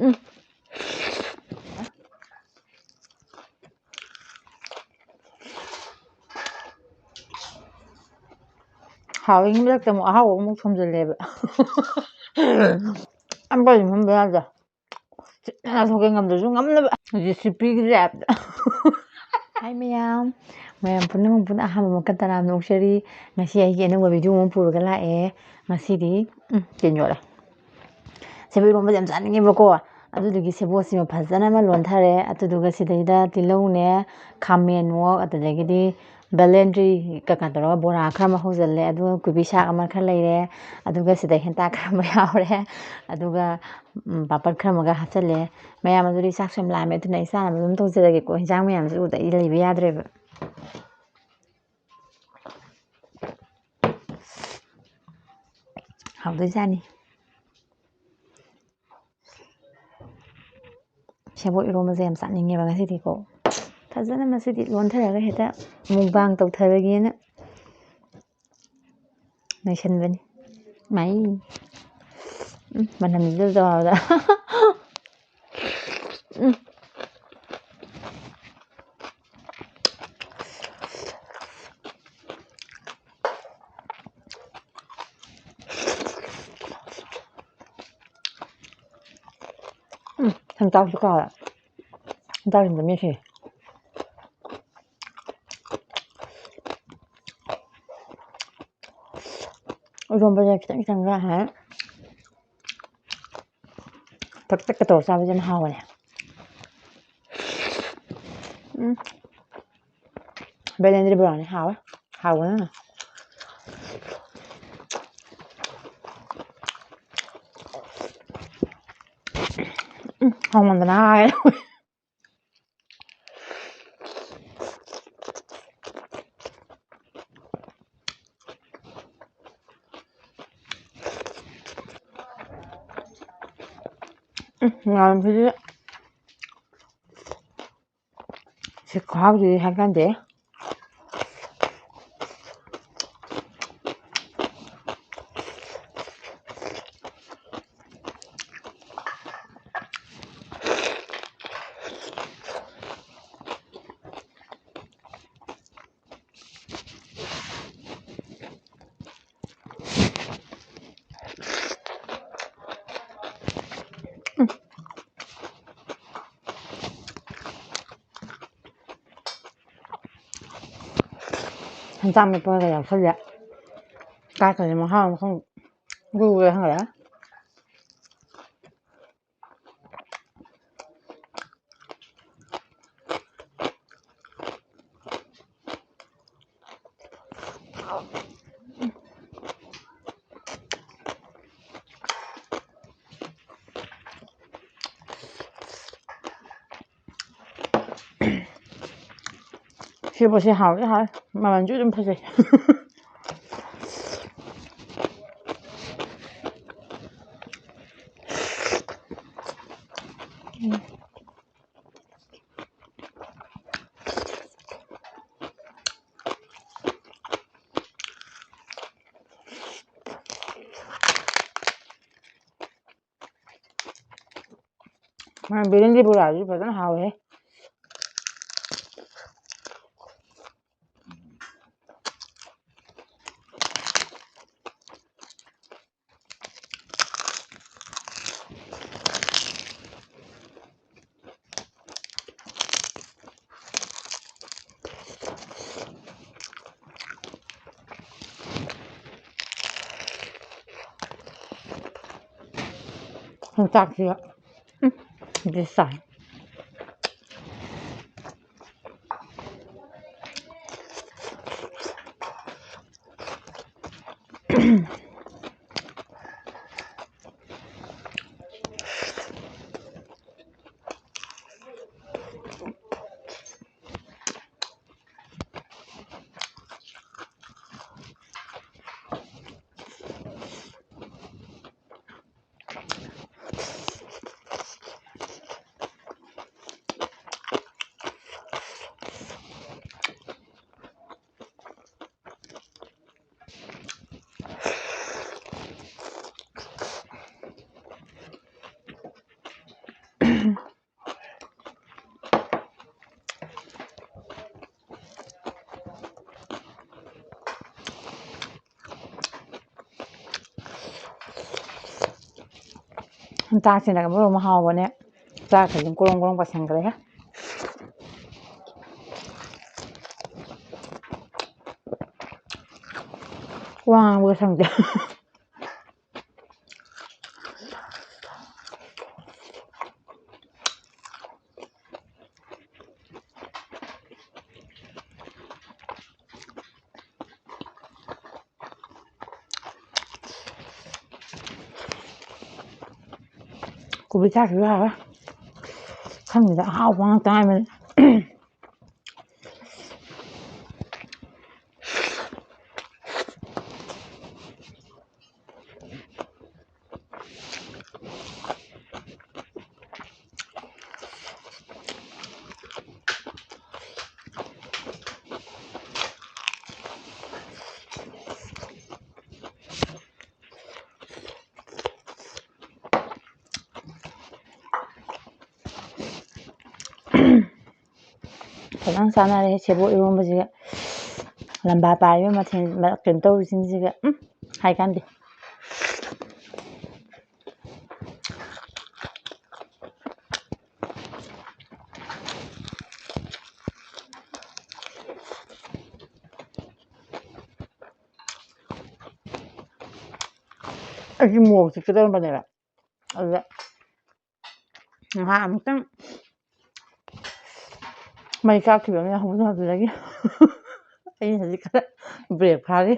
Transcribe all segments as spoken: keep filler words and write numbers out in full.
ꯎꯝ꯫ ꯍꯥꯎꯋꯤ, ꯃꯔꯛꯇ ꯑꯃꯨꯛ ꯑꯍꯥꯎꯕ ꯑꯃꯨꯛ ꯊꯣꯝꯖꯤꯜꯂꯦꯕ꯫ ꯑꯝꯕ ꯐꯝꯕ ꯌꯥꯗꯦ꯫ ꯆꯤꯠ ꯅꯥꯟꯅ ꯊꯣꯛꯀꯦ ꯉꯝꯗ꯭ꯔꯁꯨ ꯉꯝꯅꯕ꯫ ꯖꯦ ꯁꯤ ꯄꯤꯒꯤ ꯇꯥꯏꯞꯇ꯫ ꯍꯥꯏ ꯃꯌꯥꯝ, ꯃꯌꯥꯝ ꯄꯨꯝꯅꯃꯛ ꯄꯨꯟꯅ ꯑꯍꯥꯟꯕ ꯃꯛꯇ ꯇꯔꯥꯝꯅ ꯑꯣꯛꯆꯔꯤ꯫ ꯉꯁꯤ ꯑꯩꯒꯤ ꯑꯅꯧꯕ video ꯑꯃ ꯄꯨꯔꯒ ꯂꯥꯛꯑꯦ꯫ ꯉꯁꯤꯗꯤ, ꯎꯝ, ꯇꯤꯟ ꯌꯣꯠꯂꯦ꯫ ꯁꯦꯕꯣꯠ ꯏꯔꯣꯝꯕꯁꯦ ꯌꯥꯝ ꯆꯥꯅꯤꯡꯉꯦꯕꯀꯣ꯫ ꯑꯗꯨꯗꯨꯒꯤ ꯁꯦꯕꯣꯠꯁꯤꯃ ꯐꯖꯅ ꯑꯃ ꯂꯣꯟꯊꯔꯦ꯫ ꯑꯗꯨꯗꯨꯒ ꯁꯤꯗꯩꯗ ꯇꯤꯜꯍꯧꯅꯦ, ꯈꯥꯃꯦꯟꯋꯣ, ꯑꯗꯨꯗꯒꯤꯗꯤ ꯕꯦꯂꯦꯟꯗ꯭ꯔꯤ ꯀꯩꯀꯥ ꯇꯧꯔꯒ ꯕꯣꯔꯥ ꯈꯔ ꯑꯃ ꯍꯧꯖꯤꯜꯂꯦ꯫ ꯑꯗꯨꯒ ꯀꯣꯕꯤ ꯁꯥꯛ ꯑꯃ ꯈꯔ ꯂꯩꯔꯦ꯫ ꯑꯗꯨꯒ ꯁꯤꯗ ꯍꯦꯟꯇꯥꯛ ꯈꯔ ꯑꯃ ꯌꯥꯎꯔꯦ꯫ ꯑꯗꯨꯒ, ꯎꯝ, ꯄꯥꯄꯔ ꯈꯔ ꯑꯃꯒ ꯍꯥꯞꯆꯜꯂꯦ꯫ ꯃꯌꯥꯝ, ꯑꯗꯨꯗꯤ ꯆꯥꯛꯁꯨ ꯌꯥꯝ ꯂꯥꯝꯃꯦ, ꯑꯗꯨꯅ ꯑꯩ ꯆꯥꯅꯕ ꯑꯗꯨꯝ ꯇꯧꯖꯔꯒꯦꯀꯣ꯫ ꯍꯤꯟꯖꯥꯡ ꯃꯌꯥꯝꯁꯦ ꯎꯕꯗ ꯑꯩ ꯂꯩꯕ ꯌꯥꯗ꯭ꯔꯦꯕ꯫ ꯍꯥꯎꯗꯣꯏꯖꯥꯠꯅꯤ꯫ ꯁꯦꯕꯣꯠ ꯏꯔꯣꯝꯕꯁꯦ ꯌꯥꯝ ꯆꯥꯅꯤꯡꯉꯦꯕ ꯉꯁꯤꯗꯤꯀꯣ꯫ ꯐꯖꯅ ꯃꯁꯤꯗꯤ ꯂꯣꯟꯊꯔꯒ ꯍꯦꯛꯇ mukbang ꯇꯧꯊꯔꯒꯦꯅ ꯅꯩꯁꯟꯕꯅꯤ꯫ ꯃꯥꯏ꯫ ꯎꯝ, ꯃꯅꯝꯁꯤꯗ ꯇꯧꯔꯗ꯫ ꯎꯝ꯫ ꯎꯝ, ꯍꯦꯟꯇꯥꯛꯁꯨ ꯀꯥꯔꯦ꯫ ꯍꯦꯟꯇꯥꯛꯁꯤꯡꯗꯣ ꯃꯦꯠꯈꯤꯅꯤ꯫ ꯏꯔꯣꯝꯕꯁꯦ ꯈꯤꯇꯪ ꯈꯤꯇꯪꯒ ꯍꯥꯏ ꯄꯛ ꯄꯛꯀ ꯇꯧꯔ ꯆꯥꯕꯁꯦ ꯌꯥꯝ ꯍꯥꯎꯕꯅꯦ꯫ ꯎꯝ꯫ ꯕꯦꯂꯦꯟꯗ꯭ꯔꯤ ꯕꯣꯔꯥꯅꯤ ꯍꯥꯎꯋꯦ꯫ ꯍꯥꯎꯕꯅ꯫ ꯎꯝ, ꯍꯥꯎꯃꯟꯗꯅ ꯍꯥꯏ꯫ ꯎꯝ, ꯉꯥꯔꯣꯝꯁꯤꯗꯤ ꯁꯤ ꯈꯨꯍꯥꯎꯁꯤꯗꯤ ꯍꯥꯏꯀꯥꯟꯗꯦ꯫ ꯍꯦꯟꯖꯥꯡ ꯃꯦꯠꯄꯒ ꯌꯥꯎꯁꯜꯂꯦ꯫ ꯆꯥꯛꯀꯁꯦ ꯃꯍꯥꯎ ꯑꯃ ꯈꯪ-, ꯒꯨ ꯒꯨ ꯈꯪꯒꯠꯂꯦ꯫ ꯁꯤꯕꯨ ꯁꯤ ꯍꯥꯎꯗꯤ ꯍꯥꯎꯋꯦ꯫ ꯃꯃꯜꯁꯨ ꯑꯗꯨꯝ ꯐꯖꯩ꯫ ꯃꯥ ꯕꯦꯂꯦꯟꯗ꯭ꯔꯤ ꯕꯣꯔꯥꯁꯤꯁꯨ ꯐꯖꯅ ꯍꯥꯎꯋꯦꯍꯦ꯫ ꯌꯣꯡꯆꯥꯛꯁꯤꯒ꯫ ꯎꯝ, ꯑꯗꯨ ꯆꯥꯏ꯫ ꯆꯥꯛꯁꯤꯅꯒ ꯃꯔꯣꯟ ꯑꯃ ꯍꯥꯎꯕꯅꯦ꯫ ꯆꯥꯛꯀꯁꯦ ꯀꯣꯔꯣꯡ ꯀꯣꯔꯣꯡ ꯄꯁꯟꯈ꯭ꯔꯦꯍꯦ꯫ ꯋꯥ ꯉꯥꯡꯕꯒ ꯁꯪꯗꯦ꯫ ꯀꯣꯕꯤ ꯆꯥꯈꯤꯕ ꯌꯥꯔꯣꯏ꯫ ꯈꯪꯗꯦꯗ, ꯑꯍꯥꯎꯕ ꯉꯥꯛꯇ ꯉꯥꯏꯕꯅꯤ꯫ ꯐꯖꯅ ꯆꯥꯅꯔꯦ ꯁꯦꯕꯣꯠ ꯏꯔꯣꯝꯕꯁꯤꯒ꯫ ꯂꯝꯕꯥ ꯄꯥꯔꯤꯕ ꯃꯊꯦꯜ, ꯀꯩꯅꯣ ꯇꯧꯔꯤꯁꯤꯡꯁꯤꯒ꯫ ꯎꯝ, ꯍꯥꯏ ꯀꯥꯟꯗꯦ꯫ ꯑꯩꯁꯦ ꯃꯣꯔꯣꯛ ꯆꯤꯛꯀꯗꯧꯔꯝꯕꯅꯦꯕ, ꯑꯗꯨꯗ ꯉꯥꯏꯍꯥꯛ ꯑꯃꯨꯛꯇꯪ ꯃꯩ ꯀꯥꯞꯈꯤꯕ ꯑꯃ ꯌꯥꯎꯍꯧꯕꯗꯣ, ꯑꯗꯨꯗꯒꯤ ꯑꯩ ꯍꯧꯖꯤꯛ ꯈꯔ ꯕ꯭ꯔꯦꯛ ꯐꯥꯔꯤ꯫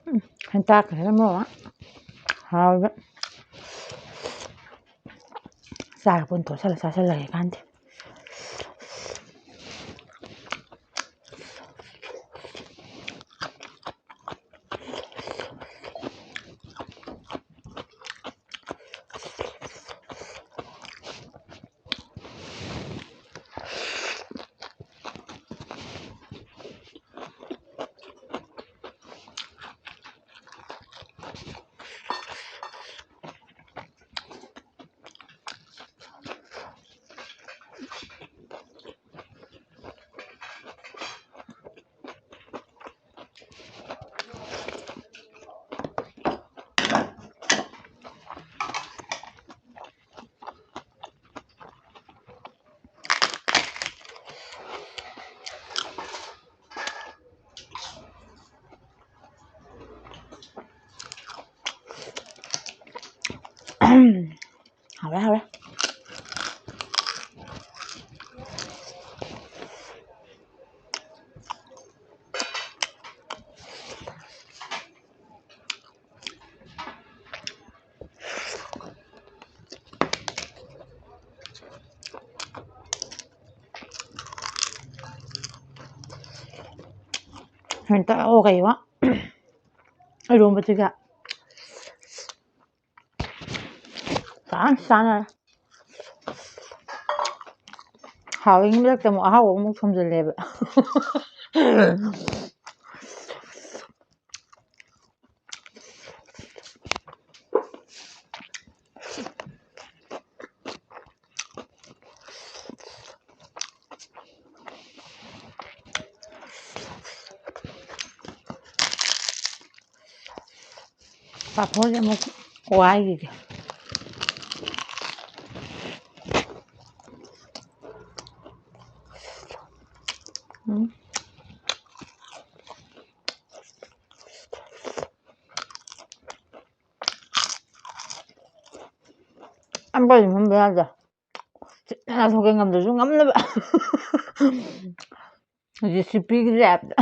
ꯎꯝ, ꯍꯦꯟꯇꯥꯛꯀꯁꯤꯅ ꯃꯔꯣꯜ ꯑꯃ ꯍꯥꯎꯔꯤꯕ꯫ ꯆꯥꯔ ꯄꯨꯟ ꯇꯣꯠꯁꯜꯂ ꯆꯥꯁꯜꯂꯒꯦ ꯀꯥꯟꯗꯦ꯫ ꯁꯨꯃꯥꯏꯅ ꯇꯧꯔꯒ ꯀꯩꯕ ꯏꯔꯣꯝꯕꯁꯤꯒ ꯆꯥꯟ ꯆꯥꯟꯅꯔꯦ꯫ ꯍꯥꯎꯕꯒꯤ ꯃꯊꯛꯇ ꯑꯃꯨꯛ ꯑꯍꯥꯎꯕ ꯑꯃꯨꯛ ꯊꯣꯡꯖꯜꯂꯦꯕ꯫ ꯄꯥꯐꯣꯔꯁꯦ ꯑꯃꯨꯛ ꯋꯥꯏꯈꯤꯒꯦ꯫ ꯎꯝ꯫ ꯑꯝꯕꯥꯏ ꯍꯨꯝꯕ ꯌꯥꯗꯦ꯫ ꯆꯥꯊꯣꯛꯀꯦ ꯉꯝꯗ꯭ꯔꯁꯨ ꯉꯝꯅꯕ꯫ ꯖꯦ ꯁꯤ ꯄꯤꯒꯤ ꯇꯥꯏꯞꯇ꯫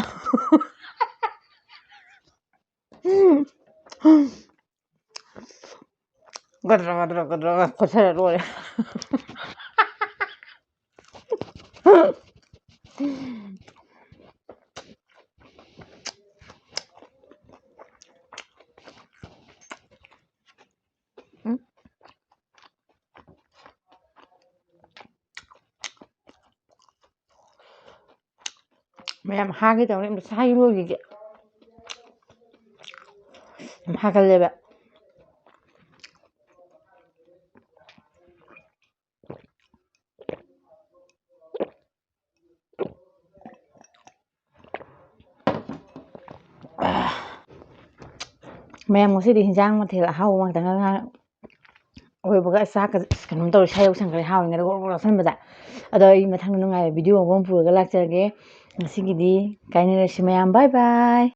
ꯒꯗ꯭ꯔ ꯒꯗ꯭ꯔ ꯒꯗ꯭ꯔ ꯒꯗ꯭ꯔ ꯈꯣꯠꯊꯔ ꯂꯣꯏꯔꯦ꯫ ꯎꯝ꯫ ꯃꯌꯥꯝ ꯍꯥꯒꯦ ꯇꯧꯔꯦ, ꯑꯝꯇ ꯆꯥꯈꯤ ꯂꯣꯏꯈꯤꯒꯦ꯫ ꯌꯥꯝ ꯍꯥꯒꯜꯂꯦꯕ꯫ ꯃꯌꯥꯝ, ꯉꯁꯤꯗꯤ ꯍꯤꯟꯖꯥꯡ ꯃꯊꯦꯜ ꯑꯍꯥꯎꯕ ꯉꯥꯛꯇ ꯉꯥ-, ꯉꯥ-, ꯑꯣꯏꯕꯒ ꯆꯥꯛꯀ ꯑꯁ ꯀꯩꯅꯣꯝ ꯇꯧꯔꯦ, ꯏꯁꯥ ꯌꯧ ꯁꯪꯈ꯭ꯔꯦ, ꯍꯥꯎꯔꯤꯉꯩꯗ ꯒ꯭ꯔꯣꯛ ꯒ꯭ꯔꯣꯛ ꯆꯥꯁꯤꯟꯕꯗ꯫ ꯑꯗꯣ ꯑꯩ ꯃꯊꯪꯗ ꯅꯨꯡꯉꯥꯏꯕ ꯚꯤꯗꯤꯑꯣ ꯑꯃ ꯄꯨꯔꯒ ꯂꯥꯛꯆꯔꯒꯦ꯫ ꯉꯁꯤꯒꯤꯗꯤ ꯀꯥꯏꯅꯔꯁꯤ ꯃꯌꯥꯝ, bye bye꯫